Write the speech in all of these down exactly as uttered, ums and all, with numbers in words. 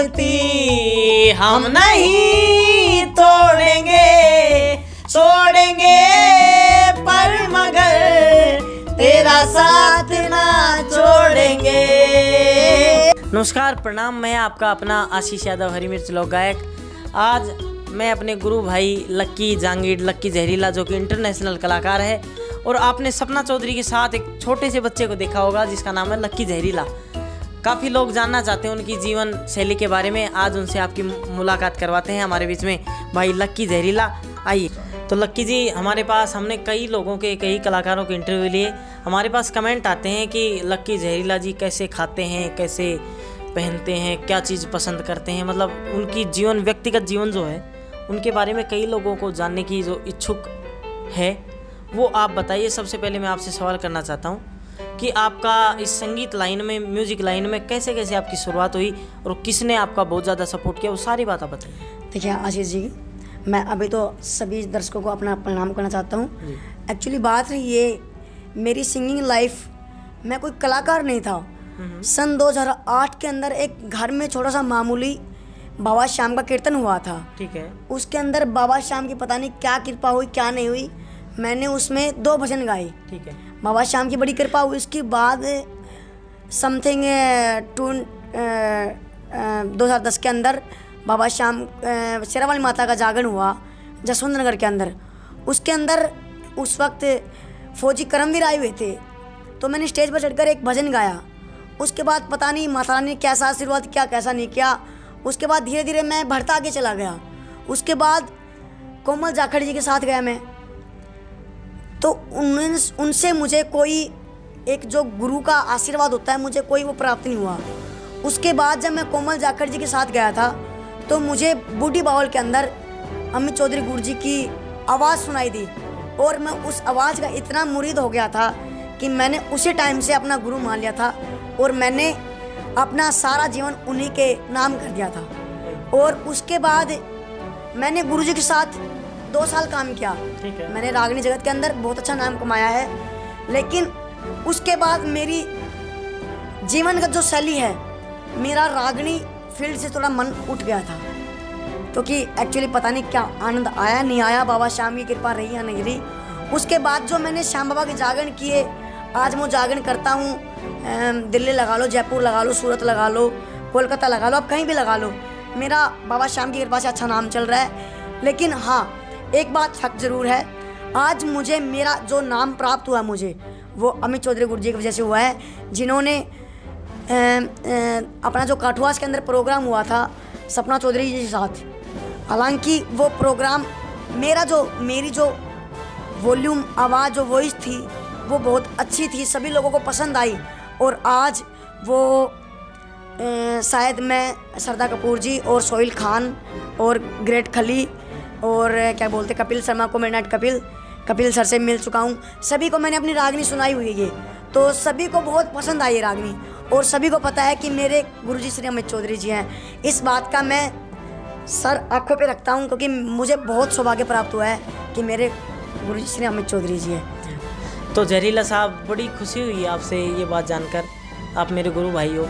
गलती हम नहीं तोड़ेंगे, छोड़ेंगे पर मगर तेरा साथ ना छोड़ेंगे। नमस्कार, प्रणाम, मैं आपका अपना आशीष यादव, हरी मिर्च लोक गायक। आज मैं अपने गुरु भाई लक्की जांगीड़, लक्की जहरीला, जो कि इंटरनेशनल कलाकार है, और आपने सपना चौधरी के साथ एक छोटे से बच्चे को देखा होगा जिसका नाम है लक्की जहरीला। काफ़ी लोग जानना चाहते हैं उनकी जीवन शैली के बारे में। आज उनसे आपकी मु-, मुलाकात करवाते हैं। हमारे बीच में भाई लक्की जहरीला, आइए। तो लक्की जी, हमारे पास, हमने कई लोगों के, कई कलाकारों के इंटरव्यू लिए। हमारे पास कमेंट आते हैं कि लक्की जहरीला जी कैसे खाते हैं, कैसे पहनते हैं, क्या चीज़ पसंद करते हैं, मतलब उनकी जीवन, व्यक्तिगत जीवन जो है, उनके बारे में कई लोगों को जानने की जो इच्छुक है, वो आप बताइए। सबसे पहले मैं आपसे सवाल करना चाहता हूँ कि आपका इस संगीत लाइन में, म्यूजिक लाइन में कैसे कैसे आपकी शुरुआत हुई और किसने आपका बहुत ज़्यादा सपोर्ट किया, वो सारी बात आप बताइए। देखिए आशीष जी, मैं अभी तो सभी दर्शकों को अपना प्रणाम करना चाहता हूँ। जी। एक्चुअली बात रही ये, मेरी सिंगिंग लाइफ, मैं कोई कलाकार नहीं था। हम्म। सन दो हज़ार आठ के अंदर एक घर में छोटा सा मामूली बाबा श्याम का कीर्तन हुआ था। ठीक है। उसके अंदर बाबा श्याम की पता नहीं क्या कृपा हुई, क्या नहीं हुई, मैंने उसमें दो भजन गाए। ठीक है। बाबा श्याम की बड़ी कृपा हुई। उसके बाद समथिंग टू दो हज़ार दस के अंदर बाबा श्याम, अ, शेरावाली माता का जागरण हुआ जसवंत नगर के अंदर। उसके अंदर उस वक्त फौजी करमवीर आए हुए थे, तो मैंने स्टेज पर चढ़कर एक भजन गाया। उसके बाद पता नहीं माता रानी ने कैसा आशीर्वाद किया, कैसा नहीं किया। उसके बाद धीरे धीरे मैं बढ़ता आगे चला गया। उसके बाद कोमल जाखड़ जी के साथ गया मैं, तो उन, उनसे मुझे कोई एक जो गुरु का आशीर्वाद होता है, मुझे कोई वो प्राप्त नहीं हुआ। उसके बाद जब मैं कोमल जाखड़ जी के साथ गया था, तो मुझे बूढ़ी बावल के अंदर अमित चौधरी गुरु जी की आवाज़ सुनाई दी, और मैं उस आवाज़ का इतना मुरीद हो गया था कि मैंने उसी टाइम से अपना गुरु मान लिया था, और मैंने अपना सारा जीवन उन्हीं के नाम कर दिया था। और उसके बाद मैंने गुरु जी के साथ दो साल काम किया। ठीक है। मैंने रागनी जगत के अंदर बहुत अच्छा नाम कमाया है, लेकिन उसके बाद मेरी जीवन का जो शैली है, मेरा रागनी फील्ड से थोड़ा मन उठ गया था, क्योंकि एक्चुअली पता नहीं क्या आनंद आया, नहीं आया, बाबा श्याम की कृपा रही या नहीं रही। उसके बाद जो मैंने श्याम बाबा के जागरण किए, आज मैं जागरण करता हूँ, अम, दिल्ली लगा लो, जयपुर लगा लो, सूरत लगा लो, कोलकाता लगा लो, आप कहीं भी लगा लो, मेरा बाबा श्याम की कृपा से अच्छा नाम चल रहा है। लेकिन हाँ, एक बात फर्क जरूर है, आज मुझे मेरा जो नाम प्राप्त हुआ है मुझे, वो अमित चौधरी गुरु जी की वजह से हुआ है, जिन्होंने, अ, अ, अपना जो काठुआस के अंदर प्रोग्राम हुआ था सपना चौधरी जी के साथ, हालांकि वो प्रोग्राम, मेरा जो, मेरी जो वॉल्यूम, आवाज़, जो वॉइस थी, वो बहुत अच्छी थी, सभी लोगों को पसंद आई। और आज वो, अ, शायद मैं श्रद्धा कपूर जी और सोहेल खान और ग्रेट खली और, अ, क्या बोलते, कपिल शर्मा को, मिडनाइट कपिल, कपिल सर से मिल चुका हूँ। सभी को मैंने अपनी रागनी सुनाई हुई है, तो सभी को बहुत पसंद आई ये रागनी, और सभी को पता है कि मेरे गुरुजी श्री अमित चौधरी जी हैं। इस बात का मैं सर आंखों पे रखता हूँ, क्योंकि मुझे बहुत सौभाग्य प्राप्त हुआ है कि मेरे गुरुजी श्री अमित चौधरी जी हैं। तो जहरीला साहब, बड़ी खुशी हुई आपसे ये बात जानकर, आप मेरे गुरु भाई हो,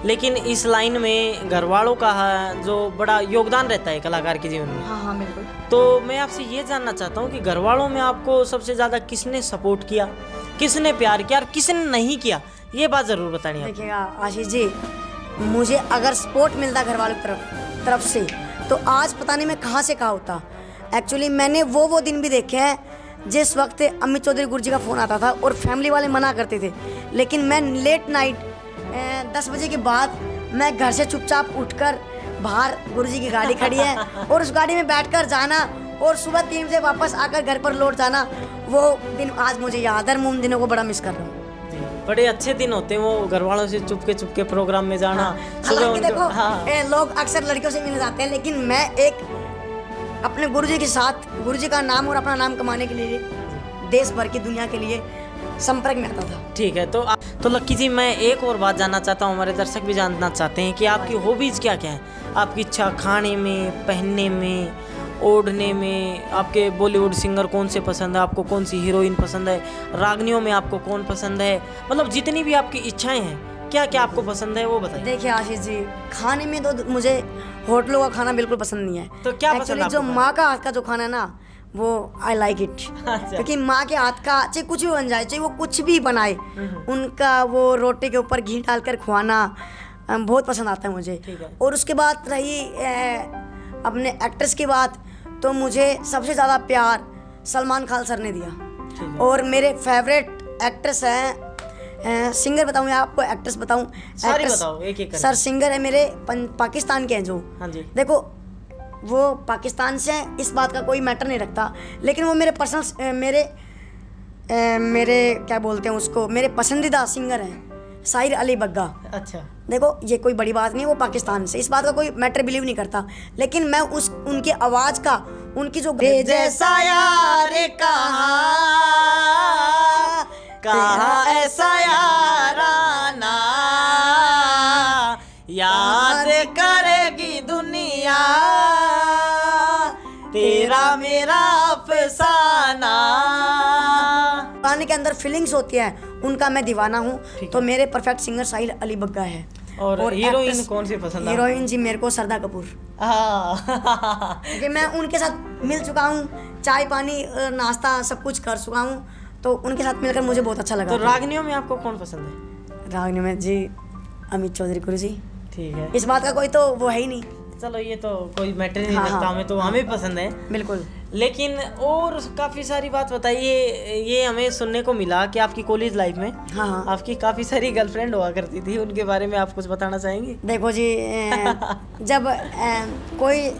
लेकिन इस लाइन में घर वालों का जो बड़ा योगदान रहता है कलाकार के जीवन में। हाँ, हाँ, बिल्कुल। तो मैं आपसे ये जानना चाहता हूँ कि घर वालों में आपको सबसे ज़्यादा किसने सपोर्ट किया, किसने प्यार किया और किसने नहीं किया, ये बात ज़रूर बतानी है। देखिएगा आशीष जी, मुझे अगर सपोर्ट मिलता घर वालों की तरफ, तरफ से, तो आज पता नहीं मैं कहाँ से कहाँ होता। एक्चुअली मैंने वो, वो दिन भी देखे हैं जिस वक्त अमित चौधरी गुरु जी का फ़ोन आता था और फैमिली वाले मना करते थे, लेकिन मैं लेट नाइट, अ, दस बजे के बाद मैं घर से चुपचाप उठकर, बाहर गुरु जी की गाड़ी खड़ी है और उस गाड़ी में बैठकर जाना और सुबह तीन बजे वापस आकर घर पर लौट जाना, वो दिन आज मुझे याद है। मैं उन दिनों को बड़ा मिस कर रहा हूँ। जी, बड़े अच्छे दिन होते हैं वो, घर वालों से चुपके चुपके प्रोग्राम में जाना। हाँ, सुबह हालांकि उनको, देखो, हाँ। ए, लोग अक्सर लड़कियों से मिलने जाते हैं, लेकिन मैं एक अपने गुरुजी के साथ, गुरुजी का नाम और अपना नाम कमाने के लिए देश भर की दुनिया के लिए संपर्क में आता था। ठीक है, तो आ-, तो लक्की जी, मैं एक और बात जानना चाहता हूँ, हमारे दर्शक भी जानना चाहते हैं कि आपकी हॉबीज क्या क्या है, आपकी इच्छा खाने में, पहनने में, ओढ़ने में, आपके बॉलीवुड सिंगर कौन से पसंद है, आपको कौन सी हीरोइन पसंद है, रागनियों में आपको कौन पसंद है, मतलब जितनी भी आपकी इच्छाएं हैं क्या क्या आपको पसंद है, वो बताइए। देखिए आशीष जी, खाने में तो मुझे होटलों का खाना बिल्कुल पसंद नहीं है। तो क्या पसंद एक्चुअली आपको जो खाने माँ का हाथ का जो खाना है ना, वो आई लाइक इट। अच्छा। क्योंकि माँ के हाथ का, चाहे कुछ भी बन जाए, चाहे वो कुछ भी बनाए, हम्म। उनका वो रोटी के ऊपर घी डालकर खुआना अ, बहुत पसंद आता है मुझे। ठीक है। और उसके बाद रही अ, अपने एक्ट्रेस की बात, तो मुझे सबसे ज़्यादा प्यार सलमान खान सर ने दिया। ठीक है। और मेरे फेवरेट एक्ट्रेस हैं, सिंगर बताऊँ या आपको एक्ट्रेस बताऊँ? सारी एक्ट्रेस बताओ, एक एक करके। सर सिंगर है मेरे पन-, पाकिस्तान के हैं जो। हाँ जी। देखो, वो पाकिस्तान से हैं, इस बात का कोई मैटर नहीं रखता, लेकिन वो मेरे पर्सनल, मेरे अ, मेरे, क्या बोलते हैं उसको, मेरे पसंदीदा सिंगर हैं साहिर अली बग्गा। अच्छा। देखो, ये कोई बड़ी बात नहीं, वो पाकिस्तान से, इस बात का कोई मैटर बिलीव नहीं करता, लेकिन मैं उस, उनकी आवाज़ का, उनकी जो तेरे जैसा यार कहाँ, कहाँ ऐसा याराना, याद करेगी दुनिया तेरा मेरा अफसाना। गाने के अंदर फीलिंग्स होती है, उनका मैं दीवाना हूँ। ठीक तो है। मेरे परफेक्ट सिंगर साहिर अली बग्गा है। और और हीरोइन एक्ट्रेस, कौन सी पसंद है आपको? हीरोइन जी मेरे को सरदा कपूर। हाँ। क्योंकि मैं उनके साथ मिल चुका हूँ, चाय पानी, अ, नाश्ता सब कुछ कर चुका हूँ, तो उनके साथ मिलकर मुझे बहुत अच्छा लगा तो था। रागनियों में आपको कौन पसंद है? रागनियों में जी अमित चौधरी गुरु जी। ठीक है। इस बात का कोई तो वो है ही नहीं। चलो, ये तो कोई मैटर नहीं हाँ, रखता, हाँ। हमें तो हाँ। हमें पसंद है। बिल्कुल। लेकिन और काफ़ी सारी बात बताइए, ये हमें सुनने को मिला कि आपकी कॉलेज लाइफ में हाँ, हाँ। आपकी काफ़ी सारी गर्लफ्रेंड हुआ करती थी, उनके बारे में आप कुछ बताना चाहेंगे? देखो जी, अ, जब, अ, कोई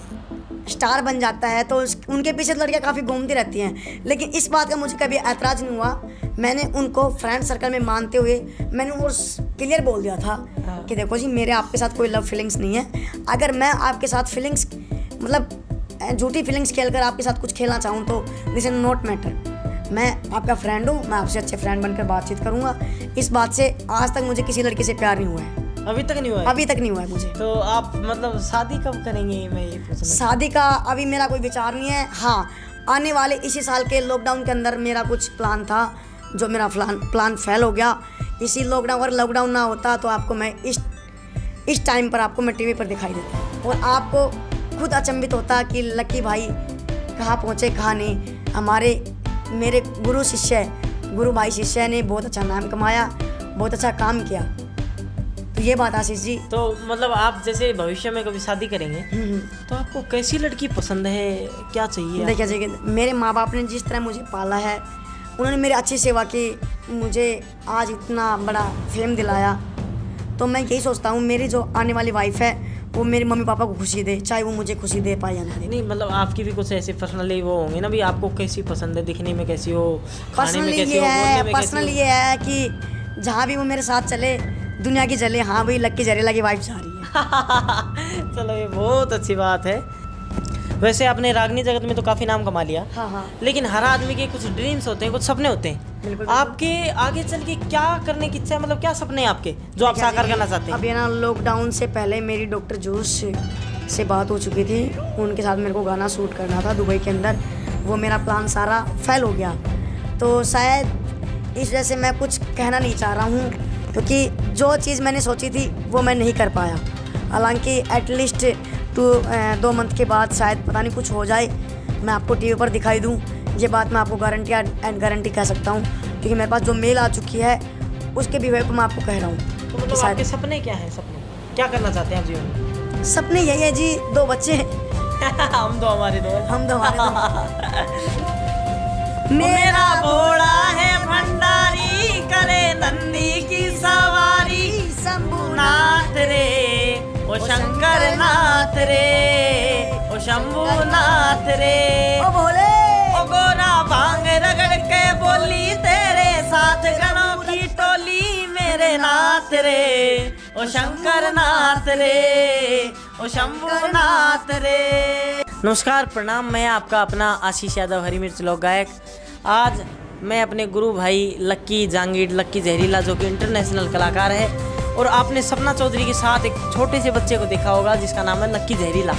स्टार बन जाता है तो उस, उनके पीछे लड़कियां काफ़ी घूमती रहती हैं, लेकिन इस बात का मुझे कभी ऐतराज़ नहीं हुआ। मैंने उनको फ्रेंड सर्कल में मानते हुए मैंने उनको क्लियर बोल दिया था हाँ। कि देखो जी, मेरे आपके साथ कोई लव फीलिंग्स नहीं है। अगर मैं आपके साथ फीलिंग्स, मतलब, अ, झूठी फीलिंग्स खेलकर आपके साथ कुछ खेलना चाहूँ तो this is not matter। मैं आपका फ्रेंड हूँ, मैं आपसे अच्छे फ्रेंड बनकर बातचीत करूँगा। इस बात से आज तक मुझे किसी लड़की से प्यार नहीं हुआ है। अभी तक नहीं हुआ है? अभी तक नहीं हुआ है मुझे। तो आप, मतलब, शादी कब करेंगे, मैं ये पूछना चाहता हूँ। शादी का अभी मेरा कोई विचार नहीं है। हाँ, आने वाले इसी साल के लॉकडाउन के अंदर मेरा कुछ प्लान था, जो मेरा प्लान, प्लान फेल हो गया इसी लॉकडाउन। अगर लॉकडाउन ना होता तो आपको मैं इस, इस टाइम पर आपको मैं टीवी पर दिखाई देता और आपको खुद अचंभित होता कि लकी भाई कहाँ पहुँचे, कहाँ नहीं। हमारे, मेरे गुरु शिष्य, गुरु भाई शिष्य ने बहुत अच्छा नाम कमाया, बहुत अच्छा काम किया। तो ये बात आशीष जी। तो मतलब, आप जैसे भविष्य में कभी शादी करेंगे हम्म, हम्म। तो आपको कैसी लड़की पसंद है, क्या चाहिए देखिए आपको? जी, मेरे माँ बाप ने जिस तरह मुझे पाला है, उन्होंने मेरी अच्छी सेवा की, मुझे आज इतना बड़ा फेम दिलाया, तो मैं यही सोचता हूँ मेरी जो आने वाली वाइफ है वो मेरे मम्मी पापा को खुशी दे, चाहे वो मुझे खुशी दे पाए या ना दे। नहीं, मतलब, आपकी भी कुछ ऐसे पर्सनली वो होंगे ना भी, आपको कैसी पसंद है, दिखने में कैसी हो, खाने में पर्सनली कैसी ये हो, बोलने है, में कैसी पर्सनली हो? ये है कि जहाँ भी वो मेरे साथ चले, दुनिया की जले, हाँ भाई, लक्की जहरीला की वाइफ जा रही है। चलो, ये बहुत अच्छी बात है। वैसे आपने रागनी जगत में तो काफ़ी नाम कमा लिया, हाँ, हाँ। लेकिन हर आदमी के कुछ ड्रीम्स होते हैं, कुछ सपने होते हैं। बिल्कुल, बिल्कुल। आपके आगे चल के क्या करने की इच्छा है, मतलब, क्या सपने हैं आपके जो आप देखिए साकार जी, करना चाहते हैं? अभी ना, लॉकडाउन से पहले मेरी डॉक्टर जोश से बात हो चुकी थी, उनके साथ मेरे को गाना शूट करना था दुबई के अंदर। वो मेरा प्लान सारा फेल हो गया, तो शायद इस वजह से मैं कुछ कहना नहीं चाह रहा हूँ, क्योंकि जो चीज़ मैंने सोची थी वो मैं नहीं कर पाया। हालांकि एटलीस्ट टू, अ, दो मंथ के बाद शायद, पता नहीं, कुछ हो जाए, मैं आपको टीवी पर दिखाई दूँ। ये बात मैं आपको गारंटी एंड गारंटी कह सकता हूँ, क्योंकि मेरे पास जो मेल आ चुकी है उसके बिहेव पर मैं आपको कह रहा हूँ। तो मतलब, कि शायद आपके सपने क्या हैं? सपने क्या करना चाहते हैं आप जीवन में? सपने यही है जी, दो बच्चे हैं। हम दो, हमारे दो। हम दो, हमारे दो। मेरा भोला है भंडारी, करे नंदी की सवारी, शंभूनाथ रे, ओ शंकर नाथ रे, ओ शंभूनाथ रे। ओ भोले। ओ गोरा भांग रगड़ के बोली, तेरे साथ गणों की टोली, मेरे नाथ रे, ओ शंकर नाथ रे, ओ शंभूनाथ रे। नमस्कार, प्रणाम, मैं आपका अपना आशीष यादव, हरी मिर्च लोक गायक। आज मैं अपने गुरु भाई लक्की जांगीड़, लक्की जहरीला, जो कि इंटरनेशनल कलाकार है, और आपने सपना चौधरी के साथ एक छोटे से बच्चे को देखा होगा जिसका नाम है लक्की जहरीला।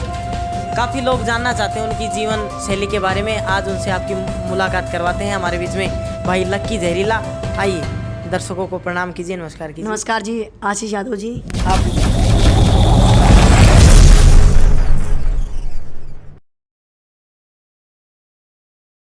काफ़ी लोग जानना चाहते हैं उनकी जीवन शैली के बारे में। आज उनसे आपकी मुलाकात करवाते हैं। हमारे बीच में भाई लक्की जहरीला, आइए। दर्शकों को प्रणाम कीजिए, नमस्कार कीजिए। नमस्कार जी, आशीष यादव जी। आप